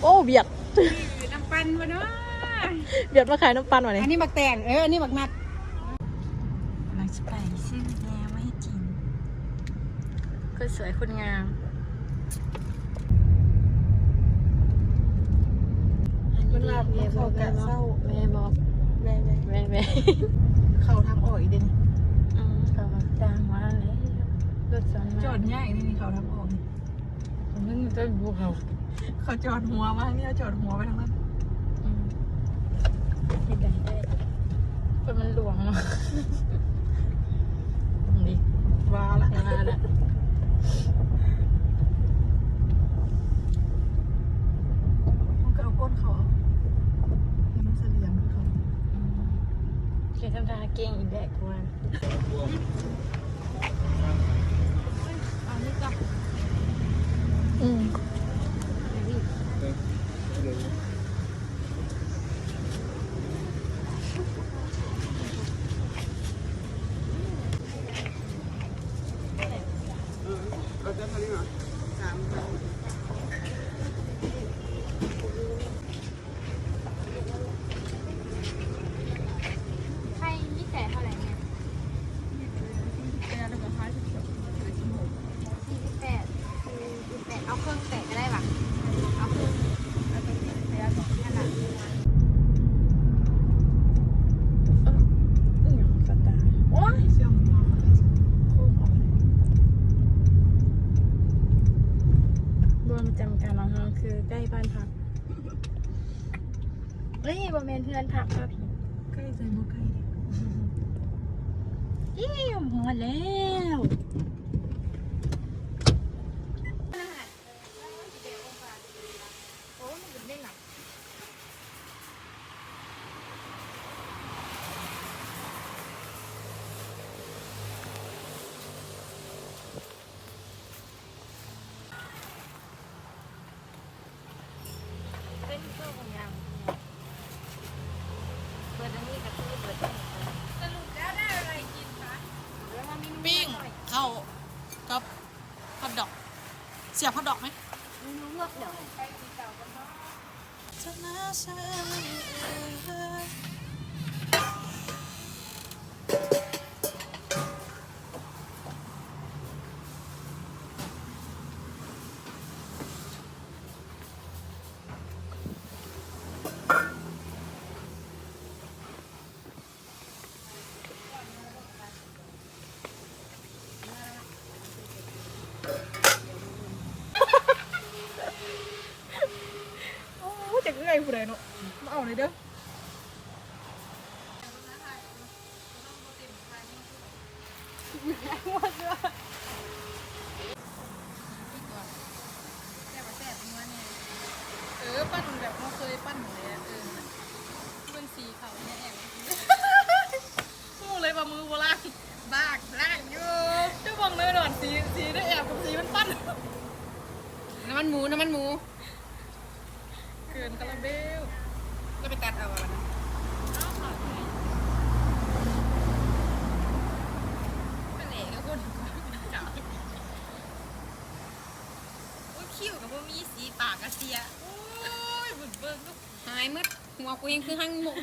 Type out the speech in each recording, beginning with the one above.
ໂອ້ ວຽດ ນ້ຳປັ່ນບໍ່ເນາະ ວຽດມາຂາຍນ້ຳປັ່ນວະນີ້. ອັນນີ້ໝາກແຕງ ເອີ ອັນນີ້ໝາກນັດ. ກຳລັງຊິໄປຊື້ແນວມາເຮັດກິນ ຄົນສວຍຄົນງາມ. ເພິ່ນວ່າເຂົາກະເຊົ້າ ແມ່ນບໍ່? ແມ່ນໆ ແມ່ນໆ ເຂົ້າທາງອອກອີກເດ້ນີ້. ອືມ ເຂົ້າທາງມາແລ້ວ ລົດສວນມາ ຈອດຍາກອີກເດ້ນີ້ ເຂົ້າທາງອອກນີ້. ມັນເປັນພູເຂົາ ເຂົາຈອດຫົວມາທາງນີ້ ເຂົາຈອດຫົວໄປທາງນັ້ນ. ອືມ ເຮັດໄດ້ ເພາະມັນຫຼວງເນາະ. ນີ້ ວ່າລະ ວ່າລະ ມັນກໍເອົາກົ້ນເຂົາ ໃຫ້ມັນສະຫຼຽມຄືເຂົາ. ອືມ ແກທຳທ່າເກັ່ງອີກແຫຼະ ກວນ. ເອົານີ້ກ່ອນ ອືມ ເອົາແຕ່ເທົ່ານີ້ຫວາ? ສາມ ໄຂ່ມີແຕ່ເທົ່າໃດແມ່? ສີ່ສິບແປດ ສີ່ສິບແປດ ເອົາເຄິ່ງແປະກໍໄດ້ຫວາ? ເອົາເຄິ່ງ ເອົາເຄິ່ງສີ່ສິບແປດ ຫັ້ນລະ. ເອີ ອີຫຍັງກະຕາຍ ໂອ້ຍ ບ່ອນປະຈຳການຂອງເຮົາຄືໃກ້ບ້ານພັກ. ເອີຍ ບໍ່ແມ່ນເຮືອນພັກເຮົາພີ້ ໃກ້ໃສບໍ່ໃກ້ເດ້. ອີ້ ຮອດແລ້ວ. ເປັນເຄື່ອງຂອງຫຍັງ? ເບິດອັນນີ້ກໍຄືເບິດອັນນີ້. ສະຫຼຸບແລ້ວໄດ້ອະໄລກິນຄະ? ເອີ ເຮົາມີໜູ ປີ້ງເຂົ້າກັບຮອດດອກ. ສຽບຮອດດອກໄໝ? ມີໜູເມືອກດອກ. ໂອ້ ຈັກເອື້ອຍຜູ້ໃດເນາະ ມາເອົາແດ່ເດີ. ແຊບບໍ່ແຊບ ນົວແນ່. ເອີ ປັ່ນແບບເຮົາເຄີຍປັ່ນນີ້ແຫຼະ. ເອີ ເບິ່ງສີເຂົາແນ່ ແອບຮູ້ເລີຍວ່າມືບໍ່ລ້າງ. ບາກລ້າງຢູ່ ເຈົ້າເບິ່ງເລີຍດອນ ສີ ສີໄດ້ແອບກັບສີມັນປັ່ນ. ນ້ຳມັນໝູ ນ້ຳມັນໝູ. ເກີນຄາລາເບວ. ລະໄປຕັດເອົາອັນນັ້ນ ເອົາເຂົ້າໄປແຫຼະ ຄົນຂາວ. ໂອ້ຍ ຄິ້ວກໍບໍ່ມີ ສີປາກກໍເສຍ. ໂອ້ຍ ເບິ່ງ ເບິ່ງດູ ຫາຍໝົດ. ຫົວກູແຮງຄືຮັງມົກ.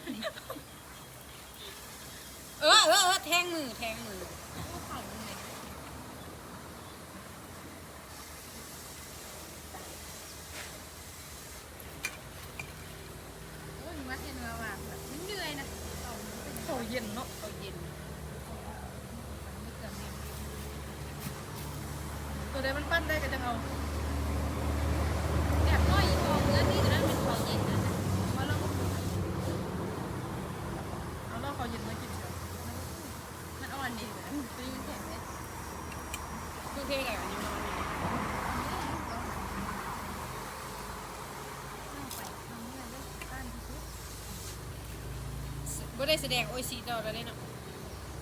ເອີ ເອີ ເອີ ແທງມື ແທງມື. ໂອ້ ເຂົ້າເບິ່ງແຫຼະ. ໂອ້ຍ ມາເຫັນວ່າ ວ່າແບບເມື່ອຍນະ ເຂົ້າເຢັນເນາະ ເຂົ້າເຢັນ. ໂຕໃດມັນປັ້ນໄດ້ກໍຈັ່ງເອົາ. ແບບນ້ອຍອີກ ເຮືອນນີ້ຕົວນັ້ນເປັນເຂົ້າເຢັນນະ ມາລອງ ເອົາລອງເຂົ້າເຢັນມາກິນເທື່ອ. ມັນອ່ອນດີ ຕົວນີ້ມັນແຂງເດ້. ຄືເພດແຫຼະ ອັນນີ້ມັນອ່ອນດີ. ບໍ່ໄດ້ສະແດງໂອຍຊີຕໍ່ແລ້ວເດ້ເນາະ.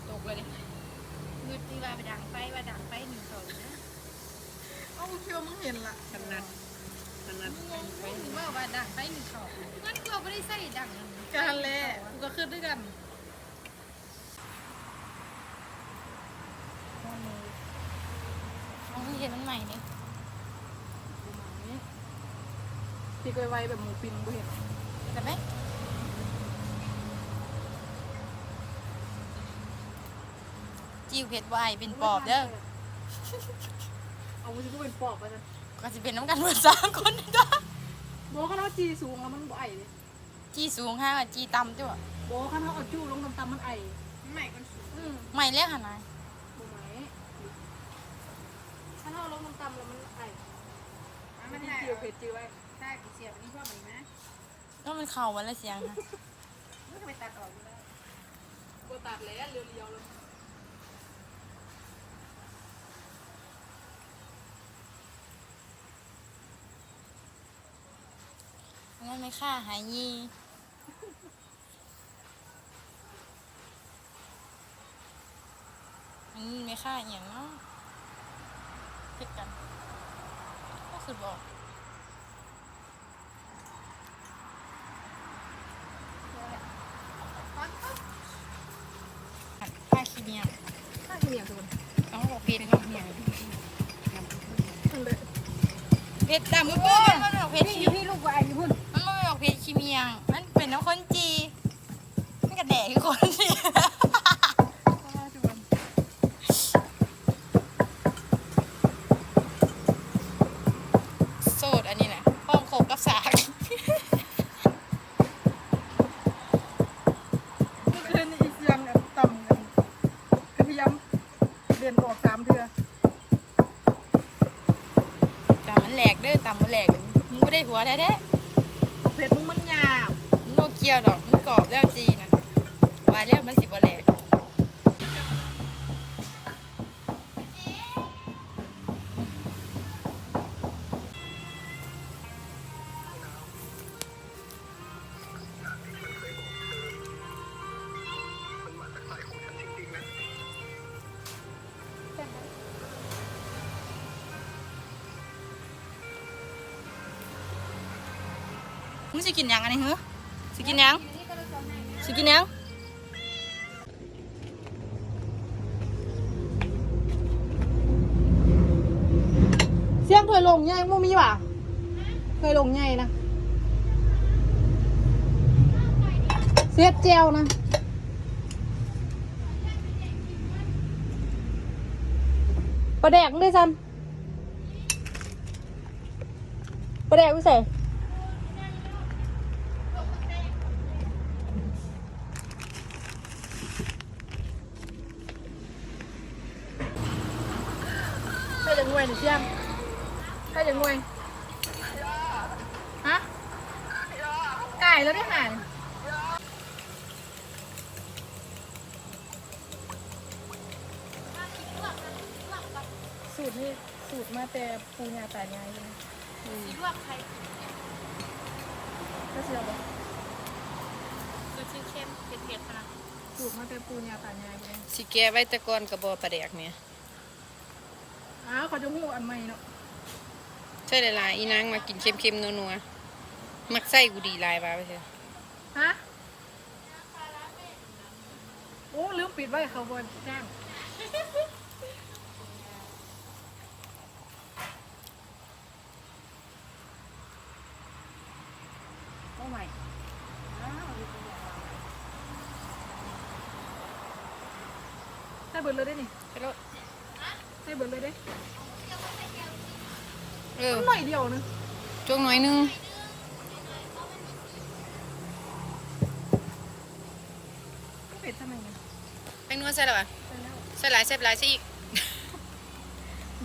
ຕົກແລ້ວເດ້. ງຶດທີ່ວ່າໄປດັງໄຟ ວ່າດັງໄຟໜຶ່ງເຂົ້ານະ. ເອົ້າ ຄືວ່າມຶງເຫັນລະ. ຖະໜັດ ຖະໜັດ. ງົງ ເວົ້າວ່າດັງໄຟໜຶ່ງເຂົ້າ. ມັນຄືວ່າບໍ່ໄດ້ໃຊ້ດັງ. ກະຫັ້ນແຫຼະ ກູກະຄຶດຄືກັນ. ເອົາ ເຫັນມັນໃໝ່ນີ້. ຊິໄວໆ ແບບໝູປິ່ນບໍ່ເຫັນ ເຫັນແລ້ວແມະ. ຈີ້ເຜັດບໍ່ໄອ ເປັນປອບເດີ. ເອົາ ມັນຊິເປັນປອບວ່າຊັ້ນ. ກໍຊິເປັນນຳກັນເບິດສາມຄົນຕົວະ. ບໍ່ ຄັນເຮົາຈີ້ສູງແລ້ວມັນບໍ່ໄອເດ້. ຈີ້ສູງຫາຈີ້ຕ່ຳຕົວະ. ບໍ່ ຄັນເຮົາເອົາຈູ້ລົງຕ່ຳໆ ມັນໄອ. ໄໝ້ກ່ອນສູງ. ອືມ ໄໝ້ແລ້ວຫັ້ນນະ. ບໍ່ໄໝ້. ຄັນເຮົາເອົາລົງຕ່ຳໆ ແລ້ວມັນໄອ. ວິທີຈີ້ເຜັດຈື່ໄວ້. ຖ້າກິນເສຍບອັນນີ້ພວກໄໝ້ມາ. ເນາະ ມັນເຂົ້າໄປແລ້ວສຽງນະ. ມັນກໍໄປຕັດອອກຢູ່ແລ້ວ. ບໍ່ຕັດແລ້ວ ລຽວໆ ໂລດ. ອັນນັ້ນແມ່ຄ້າຫາຍຍີ່. ອັນນີ້ແມ່ຄ້າອີ່ຫຍັງເນາະ ເຮັດກັນ ບໍ່ຄືບອກ. ຂ້າຂີ້ເມຍ ຂ້າຂີ້ເມຍທຸກຄົນ. ເອົາ ບໍ່ເຜັດເນາະ ເຜັດຕາມມື້ເກີນ. ມັນບໍ່ແມ່ນເຜັດ ຢູ່ທີ່ລູກວ່າຢູ່ພຸ້ນ ມັນບໍ່ແມ່ນເຜັດຂີ້ເມຍ ມັນເປັນນຳຄົນຈີ່. ມັນກະແດກຄືຄົນ ໂສດອັນນີ້ນະ ພ້ອມຄົບກັບສາກ. ມື້ຄືນນີ້ອີສຽງຕຳກະທຽມ ເດັ່ນອອກສາມເທື່ອ. ຕຳມັນແຫຼກເດີ ຕຳບໍ່ແຫຼກ ມຶງບໍ່ໄດ້ຜົວແທ້ໆ. ເຜັດມຶງມັນຫຍາບ ມັນບໍ່ກ່ຽວດອກ ມັນກອບແລ້ວຈີ່ນະ ວ່າແລ້ວມັນຊິບໍ່ແຫຼກ. ມຶງຊິກິນຫຍັງອັນນີ້ຫື? ຊິກິນຫຍັງ? ຊິກິນຫຍັງ? ສຽງຖ້ວຍໂຫຼງໃຫຍ່ບໍ່ມີຫວາ? ຖ້ວຍໂຫຼງໃຫຍ່ນະ ເຮັດແຈ່ວນະ. ປາແດກເດ້ຊັ້ນ ປາແດກຢູ່ໃສ? ໃຜຈະງ່ວຍນີ້ ສຽງ? ໃຜຈະງ່ວຍ? ຮະ? ກາຍແລ້ວເດ້ຫາ. ສູດນີ້ ສູດມາແຕ່ປູ່ຍ່າຕາຍາຍເລີຍ. ອືມ ຊິລວກໄຂ່ກິນ ເຈົ້າຊິເອົາບໍ່? ສູດເຄັມໆ ເຜັດໆ ຫັ້ນນະ ສູດມາແຕ່ປູ່ຍ່າຕາຍາຍເລີຍ. ຊິແກະໄວ້ແຕ່ກ່ອນກະບໍ່ປາແດກນີ້. ອ້າວ ເຂົາຈະຮູ້ອັນໃໝ່ເນາະ. ໃສ່ຫຼາຍໆ ອີນາງມັກກິນເຄັມໆ ນົວໆ ມັກໃສ່ກູດີຫຼາຍວ່າວ່າຊັ້ນ. ຮະ? ໂອ້ ລືມປິດໄວ້ ເຂົາບໍ່ຈ້າງ. ໂອ້ ໄໝ້ ໃສ່ເບິດເລີຍເດ້ນີ້ ໃສ່ໂລດ. ໃສ່ເບິດເລີຍເດ້. ເອີ ມັນໜ້ອຍດຽວໜຶ່ງ ຈົກໜ້ອຍໜຶ່ງ. ເຜັດຊຳໃດນີ້? ແປ້ງນົວໃສ່ແລ້ວຫວາ? ໃສ່ແລ້ວ. ໃສ່ຫຼາຍແຊບຫຼາຍ ໃສ່ອີກ.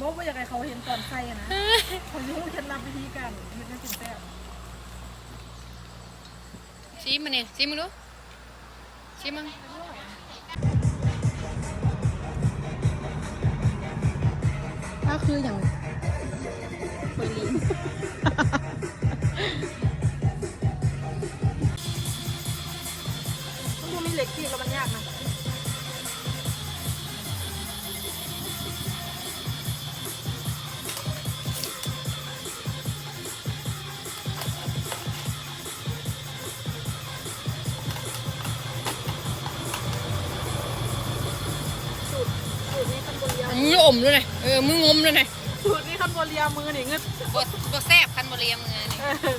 ບໍ່ ບໍ່ຢາກໃຫ້ເຂົາເຫັນຕອນໃສ່ຫັ້ນນະ. ເຂົາຊິຮູ້ເຄັດລັບວິທີການເຮັດໃຫ້ກິນແຊບ. ຊີມມານີ້ ຊີມເບິ່ງດູ. ຊີມເບິ່ງ. ອ້າວ ຄືຫຍັງ? ເປີລິນ. ມັນບໍ່ມີເຫຼັກຕີບແລ້ວມັນຍາກນະ. ສູດ ສູດນີ້ຄັນບໍ່ເລຍ ມືອມດ້ວຍນະ. ເອີ ມືງົມດ້ວຍນະ. ສູດນີ້ຄັນບໍ່ເລຍມືນີ້ງຶດ ບໍ່ ບໍ່ແຊບ ຄັນບໍ່ເລຍມືນີ້. ເອີ.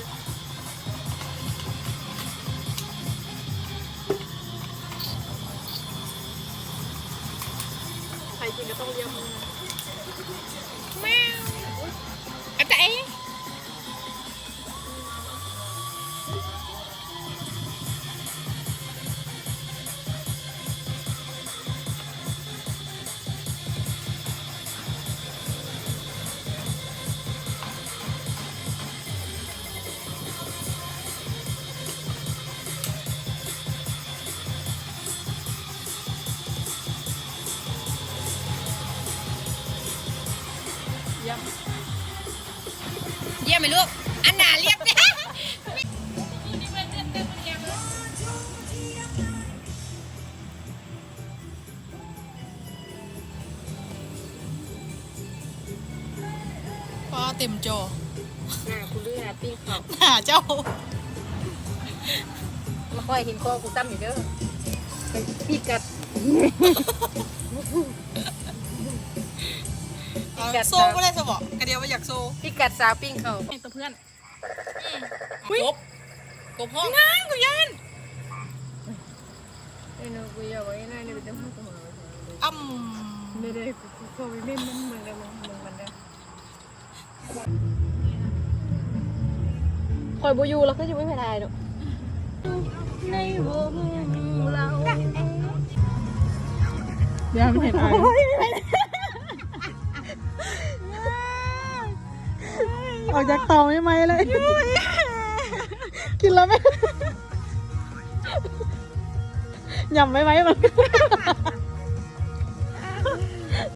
ກິນກໍຕ້ອງລຽບມືນະ ແມວ ອາຈາເອ. ຢ້ຽມ ຢ້ຽມໄໝລູກ? ອັນໜ້າລຽບ. ປ້າ ເຕັມຈໍ. ໜ້າກູເຫຼືອປີ້ງເຂົ້າ ໜ້າເຈົ້າ ມາຄ່ອຍເຫັນຄໍກູຊ້ຳຢູ່ເດີ ພິກັດ ພິກັດ ໂຊບໍ່ໄດ້ຊະບໍ? ກະດຽວວ່າຢາກໂຊ ພິກັດສາວປີ້ງເຂົ້າ ໃຫ້ຕົວເພື່ອນ. ອືມ ອຸ້ຍ ກົບ ກົບຮ້ອງ ນາງ ກູຢ້ານ ເອີ ນົກກູຢາວ ໄອ້ນາຍນີ້ເປັນເຈົ້າຂອງຕົວ ອຳ ແມ່ນເດ້ ກູ ກູ ກູເຫັນມັນ ເບິ່ງເດີ ເບິ່ງ ເບິ່ງມັນເດີ ຂ້ອຍບໍ່ຢູ່ແລ້ວ ຄືຊິບໍ່ມີໃຜຖ່າຍເນາະ ໃນວົງເລົ່າ ຢ່າໃຫ້ອາຍ ອອກຈາກທ້ອງໃໝ່ໆເລີຍ ກິນແລ້ວແມ່ ຫຍ້ຳໄວໆ ມັນ